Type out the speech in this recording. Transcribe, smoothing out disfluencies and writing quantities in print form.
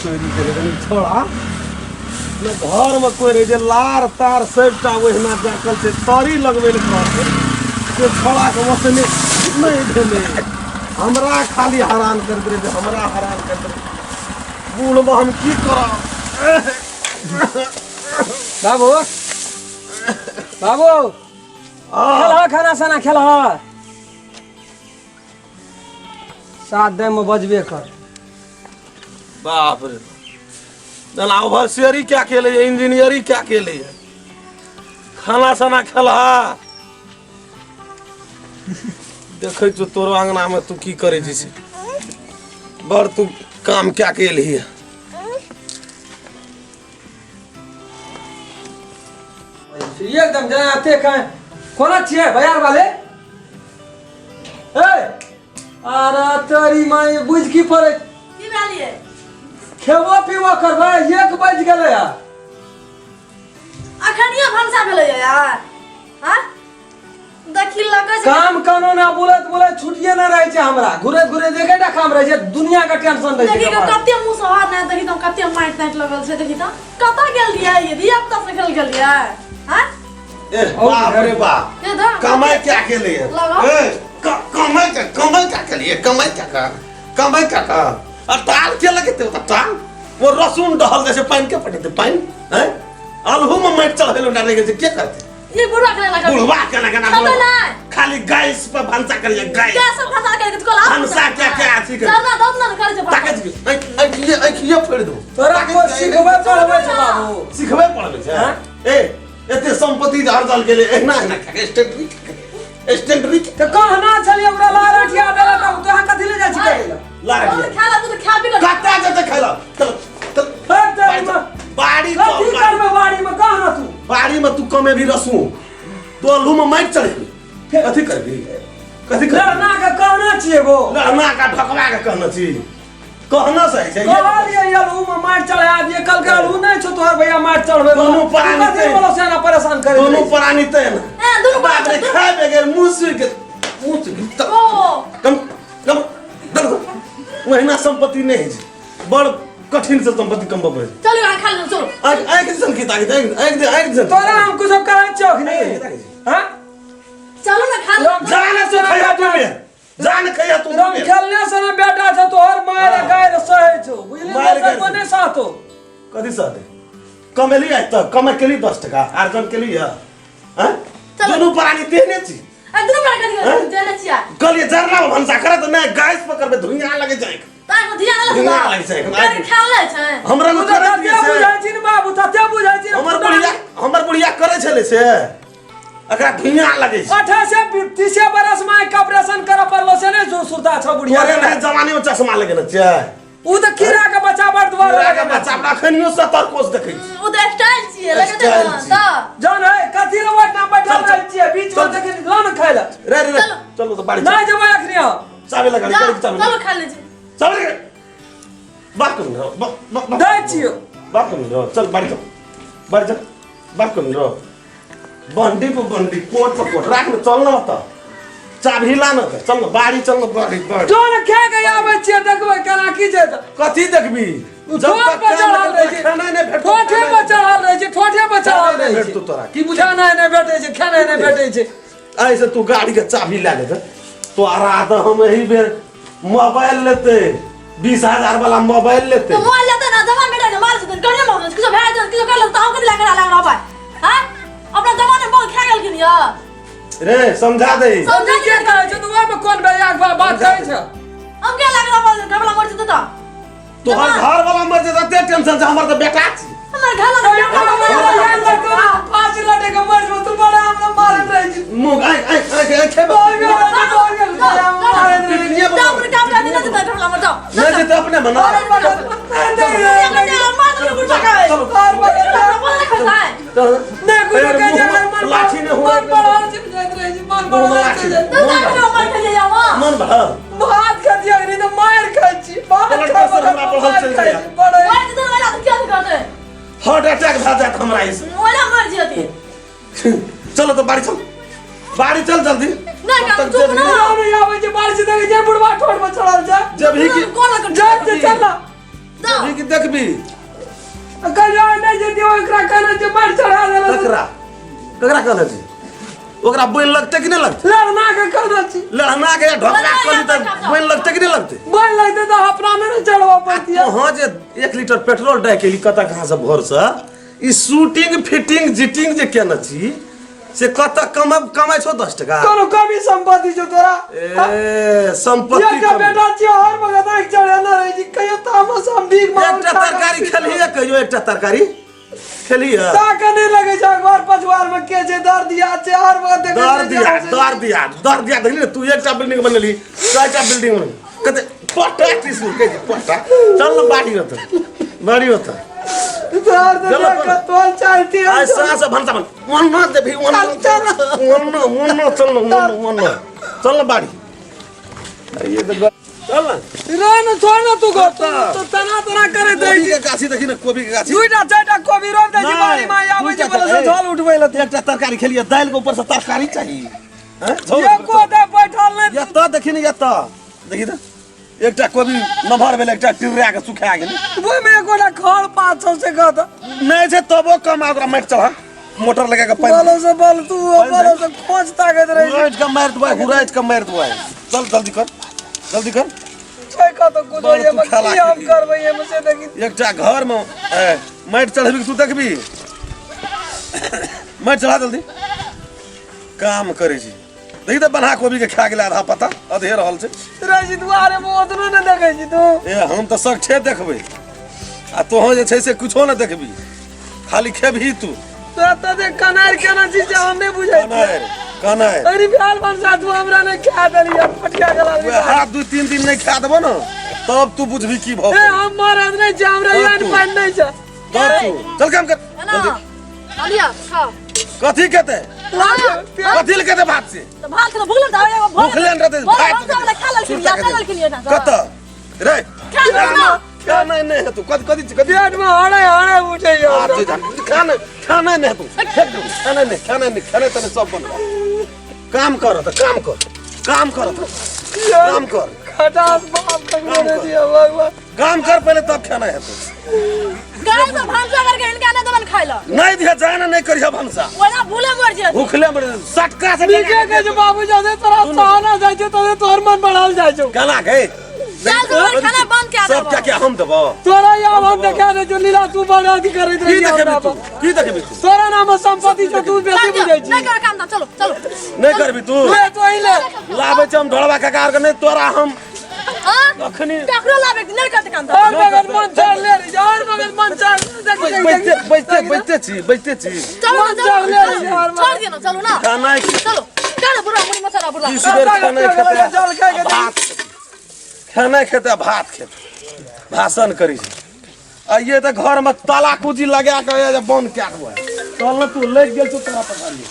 चोरी केलै कनि छोड़ा ने घरमे कोइ रहै छै लार तार सबटा ओहिना जाकल छै तरी लगबै लए कहलकै से छोड़ाके ओसने नहि भेलै हमरा खाली हरान करैत रहै छै हमरा हरान करैत रहै बूढ़मे हम की करब। बाबू बाबू, खेलह खाना साना खेलह? सात दिन में बजबे कर। बाप रे, जना ओवरसियरी क्या केले, इंजीनियरी क्या केले, खाना साना खेलहा? देखै छौ तोरो अंगना में तू की करै छी से। बड़ तू काम क्या केलही। एकदम जना ते कहें कोना छियै बाजार वाले। ए अरे तोरी माई, बुझ की पड़े? की भेलियै? खेबो पीबो करबै? 1 बज गेलै आ। अखनियो भनसा भेलै यार? हाँ, देखी लगै छै। काम कानो ना बोलत बोलत छुट्टिए ना रहै छै हमरा। घुरैत घुरैत एकेटा काम रहै छै, दुनिया के टेंशन रहै छै। देखी कपार। कते मुँह से हाथ नहि, देखी तो कते माटि ताटि लगल छै। देखी तो कतऽ गेल रहियै ये? धिया पुता से खेल गेल रहियै? हाँ। ए बाप रे बाप। ये दो। कमाई क्या के लिए? लगाओ। ए कमाई क्या, कमाई क्या के लिए, कमाई क्या का, कमाई क्या का? और टाल के लगे ते टाल वो रसून डहल जैसे पानी के पटेते पानी हैं अलहू में माटि चढ़ेलो ना रह गेल छै, के करते? ये बुढ़वा के लगा। बुढ़वा केना केना? खतौ नहि। खाली गैस पर भनसा करिए, गैस। गैस पर भनसा करे के कोला। भनसा क्या क्या अथी करे। जरना दब ना करे छै। ताकै छी आँखिए आँखिए फोड़ि देबौ। तोरा को सिखबै पढ़बै छै बाबू? सिखबै पढ़बै छै? हाँ? ए एते संपत्ति जे अर्जल गेलै एहिना एहिना खाके स्टेंडरी स्टेंडरी। तऽ कहना छलियै ओकरा लार अठिया देला तऽ तोरा कथी ले जाइ छी करै लए? लार तू अठिया। खाला, तू तऽ खा पी कऽ। कतऽ जेतै खाइ लए? चल चल। हट तोरी माँ। बाड़ी कथी चल। करबै बाड़ी में, कह ना तू। बाड़ी में तू कमे भी रसू तो अल्हू में माटि चढ़ेबी, कथी करबी, कथी करबी? लड़ना के कहना छियै गो। लड़ना का ढकवा के कहना छी, कहना सही छै। कहलियै अलहू में माटि चढ़ा दिए, कल के अलहू नहीं छौ तोहर भैया माटि चढ़बै वाला। दुनू प्राणी तू कथी ते। बोलो सेना परेशान करे। दोनों प्राणी ते ना। ए, दुनू बाप रे, प्राणी। खाए बगैर मुंह सुख गेल, मुंह सुख गेल। ओ कम कम दर महीना संपत्ति नहीं है, बड़ कठिन से संपत्ति कमबऽ पड़ै छै। चलू अहाँ खा लियौ, चलू। आँखि आँखि दिसन की ताकि आँखि आँखि आँखि दिसन। तोरा हम कुछो कहै छियौ कि नहीं? हाँ? चलू ने खा लियौ। जान तू खैया तू बे, जान खैया तू राम बे। खेलने से ना बेटा छौ तोहर, मार गायर सहे छौ, बुझली? मारि गारि को नहीं सहतो। कथी सहतै? कमेली आइ तक कमाइ केली 10 टका आर्जन केली है? हैं? चलो। दुनू प्राणी तेहने छी। ए, दुनू प्राणी कथी हैं? देने छियै? कहलियै जरना में भनसा करत नहि, गैस पर करबै, धुइयाँ लगै छै। ताहि धिया नहि धुइयाँ लगै छै। करि खायल नहि छै। हमरा तू लोग तऽ करैत तते रहियै से। बुझै छी ने बाबू, तते बुझै छी ने। हमर बुढ़िया, हमर बुढ़िया करै छलै से, एकरा धुइयाँ लगै छै। अठासे तीसे बरस में आँखि के ऑपरेशन करऽ पड़लो से नहीं जो सुरता छौ बुढ़िया। तोरे नहि जवानी में चश्मा लगेने छियै। उ तऽ कीड़ा के बचावट द्वारा कीड़ा के लगेने बच्चा अपना अखनियो 70 कोस देखै छी। ओ तऽ स्टाइल छियै लगेतै। स्टाइल ने छियै। तऽ जान है कथी रे ओहिठाम बैठल चल, चल। रहै छियै बीच में? चल। देखी ला ने खाय लए। रे रे रे। चलो। चलो तऽ बाड़ी चल। नहीं जेबै अखनी हम। चाबी लगा जा, गाड़ी के चाबी। चलू खा लै छी। चाबी लगा, बात करू ना बा बा बा। दै छियौ। बात करू ना, चल बाड़ी चल, बाड़ी चल, बात करू ना। बंडी पर बंडी, कोट पर कोट राख न, चल ना तऽ चाबी ला न तऽ चल न बाड़ी, चल न बाड़ी, बाड़ी। जोन खा के आबै छियै, देखबै केना की छै तऽ। कथी देखबी? जब ठोर तक पर चढ़ल रहै छै। खाना नहि भेटतौ, ठोठे पर चढ़ल रहै छै, ठोठे पर चढ़ल खाना नहि रहै भेटतौ छै। तोरा की बुझा? खेनाइ नहि भेटै छै, खेनाइ नहि भेटै छै। ऐसे तू गाड़ी के चाबी लए लेते तोरा तऽ हम एही बेर मोबाइल लेते, 20,000 वाला मोबाइल लेते। तो मोबाइल लेते ना, जवान बेटा के मार जेतन, कहियो मार किछो भए जेतन, किछो कर लेतन तऽ हम कथी लए करा लए रहबै? हैं, अपना जवान में बहुत खा गेलखिन यऽ। रे समझा दे। समझी के कहै छै तऽ ओहिमे कोन भैया के बात कहै छै? हम के लग रहबै, घरवाला मर जेतै तऽ? तोहर घर वाला मर जेतै ते टेंशन छै, हमर तऽ बेटा छी। हमर घर वाला। फांसी लटक के मर जेबौ, तू बड़ा हमरा मारैत रहै छी। मुँह आँखि आँखि आँखि आँखि खेबै। पिटनिये जाओ, अपने काम कर देना, जेतै घरवाला मर जाओ। नहि जेतै अपने मना। चलो। नहि कुछो कहै छै, मन लाठी नहि हुआ। मन बढ़ल छै, जाइत रहै छै, मन मुँहमे बढ़ल लाठी। छै। मन भर। भात खातियै रे तऽ मारि खाइ छी, भात ब्लड खाइ। प्रेशर हमरा बढ़ल चलि जाइए। बड़े हार्ट अटैक भए जायत हमरा ई। चलो तऽ बाड़ी चल, बाड़ी चल जल्दी। नहि, तब तक चुप जेबही ना। नहि आबै छै बारिश, देखै छै बुढ़वा ठोर पर चढ़ल छै। जेबही की? जाइत छै, चल ना। देखी कि देखबी कहियो नहि जेती ओकरा कहने छै मारि चढ़ा देलक। ककरा ककरा कहने छी? ओकरा बोल लगतै कि नहि लगतै? लड़ना के कहने छी। लड़ना के ढोकरा कहली तऽ बोल लगतै कि नहि लगतै? बोल लगतै तऽ अपना नहि ने चढ़बऽ पड़तियै। तोहाँ जे 1 लीटर पेट्रोल डालि के कतऽ कहाँ से भोरसँ ई शूटिंग फिटिंग जिटिंग जे केने छी से कतऽ कमाइ छौ 10 टका? कोनो कमी संपत्ति छौ तोरा? ए संपत्ति एकटा कमी। बेटा छियै, हर वक्त आँखि चढ़ेने रहै छी। कहियो तामस हम भीख मांगू एकटा तरकारी खेलिए? कहियो एकटा तरकारी खेलिए? ताकऽ नहि लगै छै अखबार पछुआर मे के छै। दर्द याद छै हर वक्त देखै दर छियै। दिया दर दिया दर दिया। देखली ने तू एकटा बिल्डिंग बनेली, कयटा बिल्डिंग बनेली? कते पट्टा टिसू के पट्टा। चल न बाड़ी होता, बाड़ी होता। दर्द चलो, देख कऽ तोल चाहती आज साँझ भनसा बन ओन्ना देबी ओन्ना ओन्ना ओन्ना। चल न ओन्ना ओन्ना, चल न बाड़ी। ये तो चल न। रे न, छोड़ न तू गो तू तो तना तना करे दै कोबी के गाछी देखी न, कोबी के गाछी। दुईटा चारिटा कोबी रोप दै छी। नहि, बाड़ी मे आबै छै दुइटा बोले से ए। झोल उठबै लए। एकटा तरकारी खेलिए, दालि के ऊपर से तरकारी चाहिए हैं? झोल। एको दे बैठल नहि। एतऽ देखी ने, एतऽ देखी तऽ एकटा कोबी नमहर भेलै, एकटा टिर्रा के सुखा गेलै। ओहिमे एकोटा खड़ पात छौ से कह तऽ। नहि छै तबो कम आ। ओकरा माटि चढ़ा, मोटर लगा के पानि। बोलो से बोल तू, बोलो से खोज ताकत रहे। हुरैट के मारि देबै, हुरैट के मारि देबै। चल, जल्दी कर, जल्दी कर। छै कतौ कुछ। बड़ होइए तू खेला की हम खेली। करबै एहिमे से देखी। एकटा घर में ए, माटि चढ़ेबी कि तू देखबी? माटि चढ़ा जल्दी। काम करै छी। देखी तऽ बन्हा कोबी के खा गेलै आधा पत्ता, अधे रहल छै। रहै छी दुआरे मे, ओतनो ने देखै छी तू। ए, हम तऽ सगठे देखबै आ तोहँ जे छै से कुछो ने देखबी, खाली खेबही तू। तोरा तऽ देख कनार केना छी से हम नहि बुझै छियै। कनारि कनारि। अरे बिहार बनसा तू हमरा नहि खा देली, फटिया गेला। उएह हाथ 2-3 दिन नहि खा देबो ने तब तू बुझबी की भऽ ए, हम मरद नहि छी, हमरा तब यान तू। पानि नहि छै। तब तू चल, काम कर। ना लिया, खाओ। कथी खेतै? कथी लए खेतै भात से? तो भात खेलो, भूख लगता है। भूख लेन रहतै भात। भात खा लेलखिन या खा लेलखिन ना। कतऽ रे? खा लो ना। खाना नहि हेतौ। कथी कथी कथी? पेट में हड़े हड़े उठे। हाथ से जान। खाना खाना नहि हेतौ, फेंक दे। खाना नहि, खाना नहि, खाना तने सब बन। काम कर तऽ काम कर, काम कर तऽ काम कर। खटास बाप तक नहीं दिया भगवान। काम कर पहिले, तब खाना हेतौ। गाय से भनसा करके इनका नहीं देबन खाइ ला। नहीं दिया जाना, नहीं करिया भनसा। ओना भूले मर जे। भूखले मर सटका से। नीके के जो बाबू जादे तोरा सहना जाइ छै तोरे तोहर मन बढ़ल जाइ छौ। केना गए? चल, तोहर खाना बंद कए सब देबो। क्या क्या हम देबो? तोरा या हम देखा दे जो लीला तू बड़ अथी करैत की रही देखेबी हमरा तू? पर। की देखेबी तू? तोरा नाम संपत्ति छौ, तू बेसी बुझै छी। नहीं कर काम ना, चलो चलो। नहीं करबी तू? ले तो ही ले। लाबै छै हम ढोलबा काका आर के, नहीं तोरा हम हां। अखनी ककरो लाबे के नहीं करते काम। और बगल मन चढ़ ले रही, और बगल मन चढ़ देख देख। बैठते बैठते बैठते छी, बैठते छी। चलो ना, चलो। मन चढ़ ले रही यार। छोड़ दियो ना, चलो ना। खाना चलो चलो बुरा मुड़ी मसाला बुरा। 30 बेर खाना खेतै। जल खाय के। भात खाना खेतै, भात खेतै, भाषण करै छै। आ ये तऽ घर में ताला कुजी लगा के ये जे बंद कए देबै। चल ने तू, लागि गेल छौ तोरा पठारी।